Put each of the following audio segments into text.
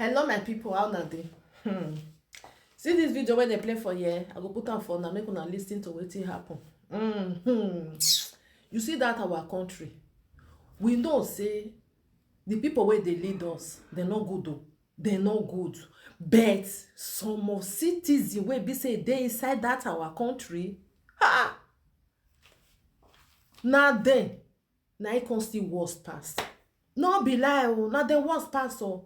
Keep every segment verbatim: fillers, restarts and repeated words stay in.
Hello, my people, how una dey? Hmm. See this video wey dem play for here, I go put am for una, make una listen to wetin happen. Hmm. You see that our country, we know say the people wey dey lead us, dem no good o, dem no good. But some of citizen wey be say dey inside that our country, ha! Na dem na e come still worse pass. No be lie o, na dem worse pass o.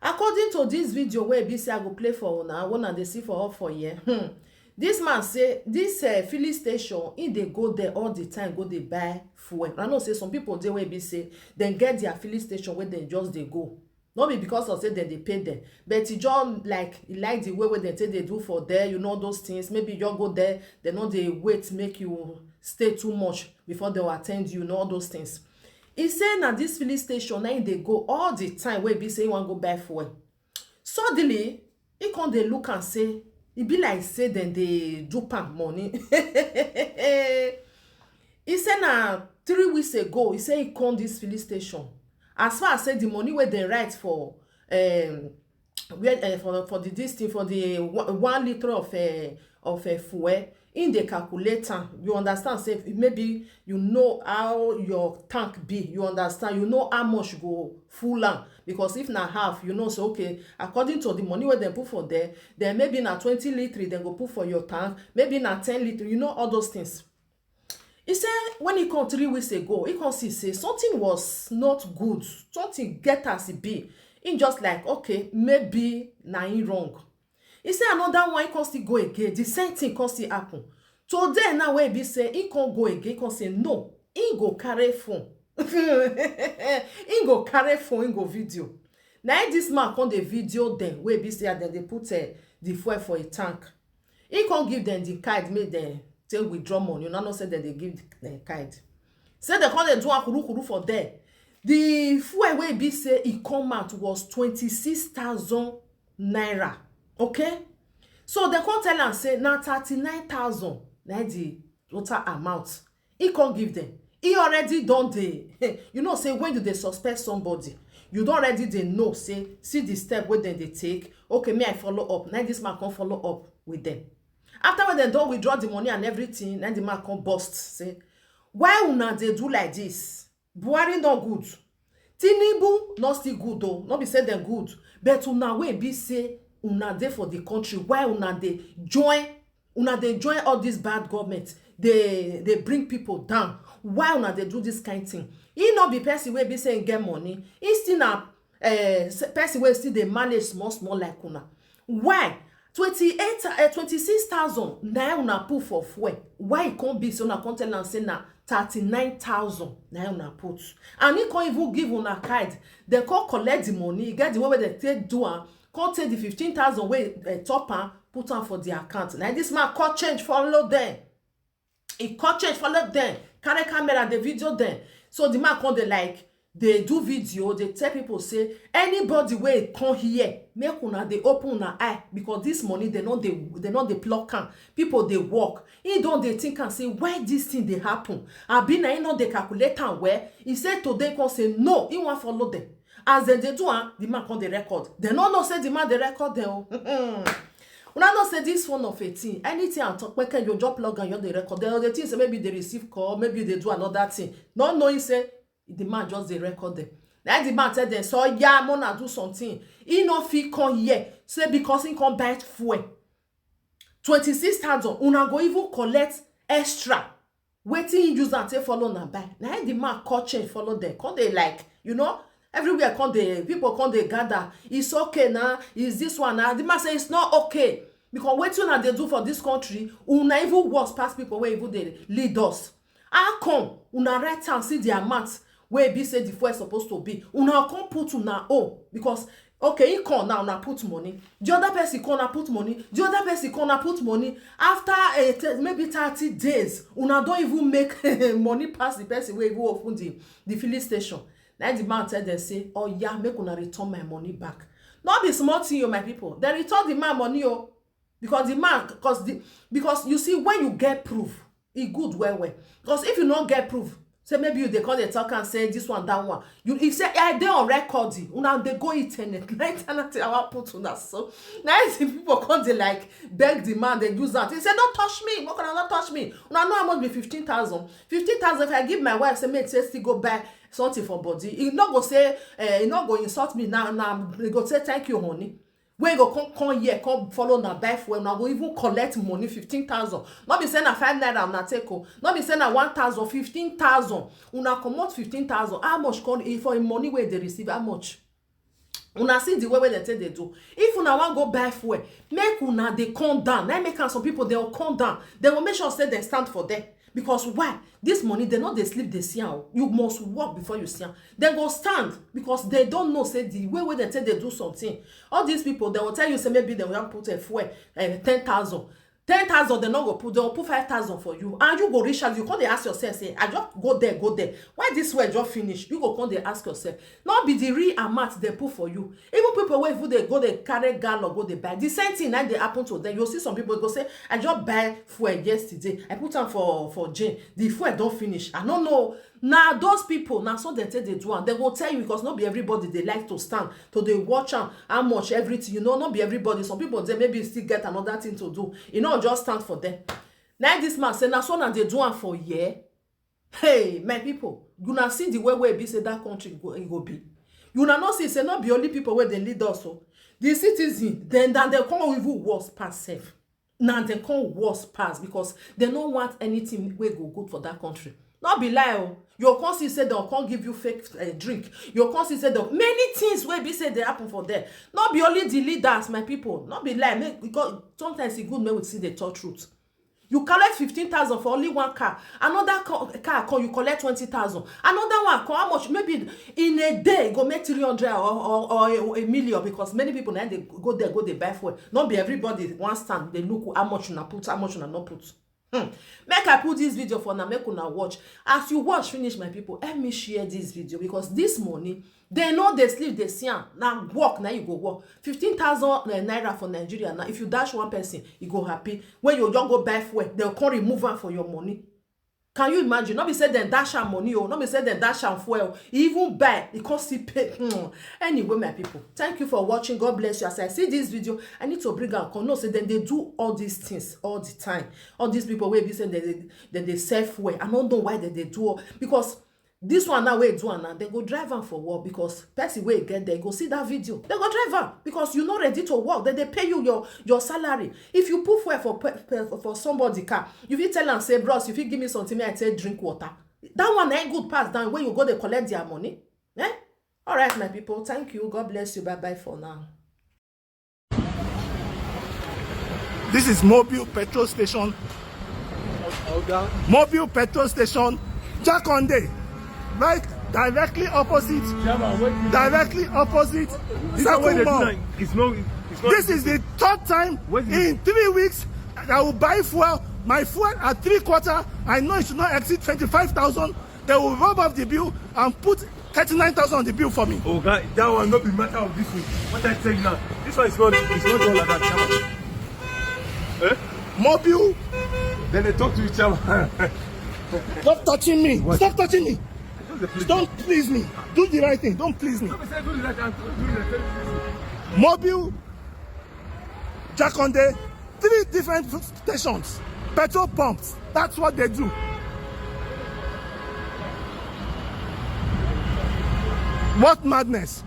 According to this video wey be say I go play for una, wey una dey see for up for here, hmm, this man say this uh, filling station, he dey go there all the time, go dey buy fuel. I know say some people dey wey be say dem get their filling station wey dem just dey go. No be because of say dem dey pay them, but e just like e like the way wey dem take dey do for there, you know those things. Maybe you just go there, dem no dey wait make you stay too much before dem attend you, you know all those things. E say na this filling station na im dey go all the time wey be say e wan go buy fuel. Suddenly, e come dey look am say e be like say dem dey dupe am money. E say na three weeks ago, e say e come this filling station. As far as say the money wey dem write for um, where uh, for for the this thing for the one, one litre of uh, of uh, fuel, im dey calculate am. You understand say maybe you know how your tank be, you understand, you know how much go full am, because if na half, you know say, okay, according to the money wey dem put for there, then maybe na twenty litre dem go put for your tank, maybe na ten litre, you know all those things. E say when e come three weeks ago, e come see say something was not good, something get as e be. Im just like, okay, maybe na im wrong. E say another one, e come still go again, the same thing come still happen. Today now wey e be say e come go again, e come say no, e go carry phone. E go carry phone, e go video. Na im this man come dey video dem wey e be say as dem dey put uh, the fuel for a tank. E come give dem the card make dem take withdraw money. Una know say dem dey give the card. Say dem come dey do am kuru kuru for there. The fuel wey e be say e come out was twenty-six thousand naira. Okay? So dem come tell am say na thirty-nine thousand na the total amount. E come give dem. E already don dey, you know say when you dey suspect somebody, you don already dey know say see the step wey dem dey take. Okay, me I follow up. Na this man come follow up with dem. After when dem don withdraw the money and everything, na the man come burst say, why una dey do like this? Buhari no good. Tinubu no still good o, no be say dem good. But una wey be say una dey for the country, why una dey join una dey join all this bad government dey dey bring people down? Why una dey do this kind thing? He no be person wey be say he get money. He still na uh, person wey still dey manage small small like una. Why twenty-eight uh, twenty-six thousand na una put for fuel? Why e come be say una come tell am say na thirty-nine thousand na una put? And he come even give una card. Dem come collect the money, e get the way wey dem take do am, come take the fifteen thousand wey uh, top am, put am for the account. Na this man come change follow dem. He come change follow dem, carry camera dey video dem. So the man come dey like dey do video, dey tell people say anybody wey come here, make una dey open una eye, because this money dem no dey dem no dey pluck am. People dey work. He don dey think am say why this thing dey happen. Abi na he no dey calculate am well. He say today come say no, he wan follow dem. As dem dey do am, the man come dey record. Dem no know say the man dey record dem o. Una know say this phone of eighteen, anything I talk, make you just plug and you dey record. Dem dey think say maybe they receive call, maybe they do another thing. Not knowing say the man just dey record them. Na the man tell them, so yeah, mona do something. He no fit come here. Say because he come buy fuel. Twenty-six thousand, una go even collect extra. Wetin he use am take follow una buy? Na him the man call change follow them. Come dey like, you know, everywhere come dey, people come dey gather. It's okay na, it's this one na. The man say it's not okay. Because wetin una dey do for this country, una even worse pass people wey even dey lead us. How come una write am see the amount wey be say the fuel suppose to be? Una come put una own because okay, he come now, una put money. The other person come, una put money. The other person come, una put money. After a te- maybe thirty days, una don even make money pass the person wey even open the the filling station. Na the man tell them say, oh yeah, make una return my money back. No be small thing o, my people. Dem return the man money o, because the man, because the because you see, when you get proof, e good well well. Because if you no get proof, Say maybe you dey come dey talk and say this one, that one. You, if say I dey on record, una dey go internet. Na internet I wan put una so. Na if the people come dey like beg the man, dey use that. He say, "No touch me, make una no touch me." Una know how much be fifteen thousand? Fifteen thousand, if I give my wife, say make say still go buy something for body, he no go say, eh, he no go insult me now. Now he go say, "Thank you, honey." Wey go come, come here, come follow una buy fuel, una go even collect money, fifteen thousand. No be say na five naira una take o. No be say na one thousand, fifteen thousand. Una comot fifteen thousand. How much come, if for im money wey dey receive, how much? Una see the way wey dem take dey do. If una wan go buy fuel, make una dey come down. Na im make am some people, dem go come down. Dem go make sure say dem stand for there. Because why? This money, dem no dey sleep, dey see am o. You must work before you see am. Dem go stand because dem don know say the way wey dem take dey do something, all these people, dem go tell you say maybe dem wan put a fuel, eh, ten thousand. Ten thousand, dem no go put, dem go put five thousand for you. And you go reach out, you come dey ask yourself say, "I just go there, go there. Why this fuel just finish?" You go come dey ask yourself. No be the real amount dem put for you. Even people wey even dey go dey carry gallon go dey buy, the same thing na dey happen to them. You see some people go say, "I just buy fuel yesterday. I put am for, for Jane. The fuel don finish. I no know." Na those people, na so dem take dey do am. Dem go tell you because no be everybody dey like to stand, to dey watch am, how much, everything. You know, no be everybody. Some people dey maybe still get another thing to do. E no just stand for them. Na this man say, na so na dey do am for here. Hey, my people, una see the way wey be say that country go, e go be. Una no see say no be only people wey dey lead us o. The citizen, then, then dem come even worse pass sef. Na dem come worse pass because dem no want anything wey go good for that country. No be lie o. You come see say dem come give you fake, eh, drink. You come see say dem, many things wey be say dey happen for there. No be only the leaders, my people. No be lie. Make, because sometimes e good make we see the talk truth. You collect fifteen thousand for only one car. Another co-, car come, you collect twenty thousand. Another one come, how much? Maybe in a day, e go make three hundred or, or, or a, a million, because many people na dey go there, go dey buy fuel. No be everybody wan stand, dey look how much una put, how much una no put. Hmm. Make I put this video for una, make una watch. As you watch finish, my people, help me share this video, because this money, dem no dey sleep, dey see am. Na work, na you go work. Fifteen thousand naira for Nigeria now. If you dash one person, e go happy. When you just go buy fuel, dem come remove am for your money. Can you imagine? No be say dem dash am money o, no be say dem dash am fuel o. E even buy, e come still pay. Hmm. Anyway, my people, thank you for watching. God bless you. As I see this video, I need to bring am come. Know say dem dey do all these things all the time. All these people wey be say dem dey, dem dey sell fuel, I no know why dem dey do all, because this one now wey do am now, dem go drive am for work, because person wey get there go see that video. Dem go drive am because you no ready to work. Dem dey pay you your, your salary. If you put fuel for pe-, pe-, for somebody car, you fit tell am say, "Bros, you fit give me something make I take drink water." That one na good pass than when you go dey collect their money. Eh? All right, my people, thank you. God bless you. Bye bye for now. This is Mobil petrol station. Mobile petrol station, Jakande, right directly opposite, directly opposite Circle Mall. This is the third time in three weeks that I will buy fuel. My fuel at three quarter, I know it should not exceed twenty-five thousand. They will rub off the bill and put thirty-nine thousand on the bill for me. Oga, that one no be matter of this week. What I tell you now, this one is not, it's not done like that, chairman. Eh? Mobile. Then they talk to you, chairman. Stop touching me. What? Stop touching me. Don't please me. Do the right thing. Don't please me. No, we say do the right thing. Do the right thing. Mobile, Jakande, three different stations, petrol pumps. That's what they do. What madness?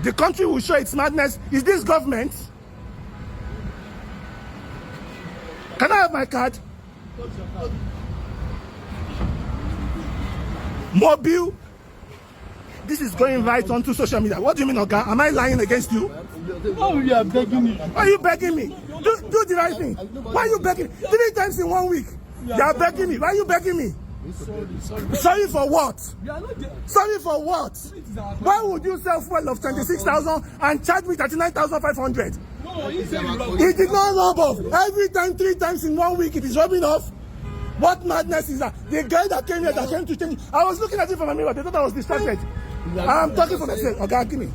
The country will show its madness. Is this government? Can I have my card? Mobile. This is going right onto social media. What do you mean, Oga? Am I lying against you? No, we are begging you. Why are you begging me? Do, do the right thing. Why are you begging? Three times in one week. You are begging me. Why are you begging me? Sorry for what? Sorry for what? Why would you sell fuel of twenty-six thousand and charge me thirty-nine thousand five hundred? No, he said he robbed. He did not rob off. Every time, three times in one week, it is rubbing off. What madness is that? The guy that came here that came to change. I was looking at it from a mirror. They thought I was distracted. I'm talking for myself. Oga, give me.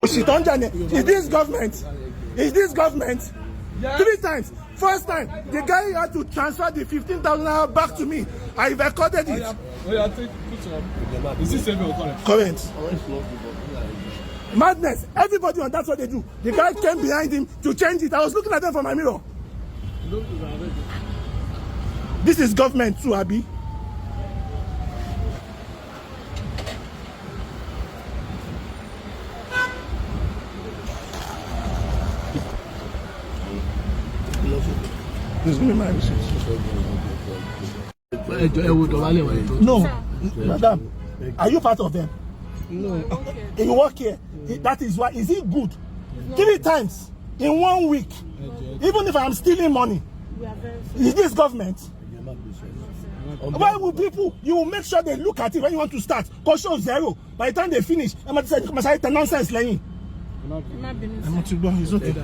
Is this government? Is this government? Three times. First time, the guy had to transfer the fifteen thousand naira back to me. I recorded it. Oya, take picture. Is this saving or current? Current. Madness. Everybody on, that's what they do. The guy came behind him to change it. I was looking at them from my mirror. This is government too, abi. Please give me my receipt. Ẹ jọ̀ọ́, ẹ wo dọ̀bálẹ̀ wa, ẹ jọ̀ọ́. No, madam, are you part of them? No. You work here. That is why. Is it good? Three times in one week. Even if I'm stealing money, is this government? Why will people? You will make sure they look at it when you want to start. Kò show zero. By the time they finish, ẹ máa ti sẹ́, ẹ máa sáré tẹ nonsense lẹ́yìn. Má bínú Ẹ mọ̀ ti gbọ́, it's okay.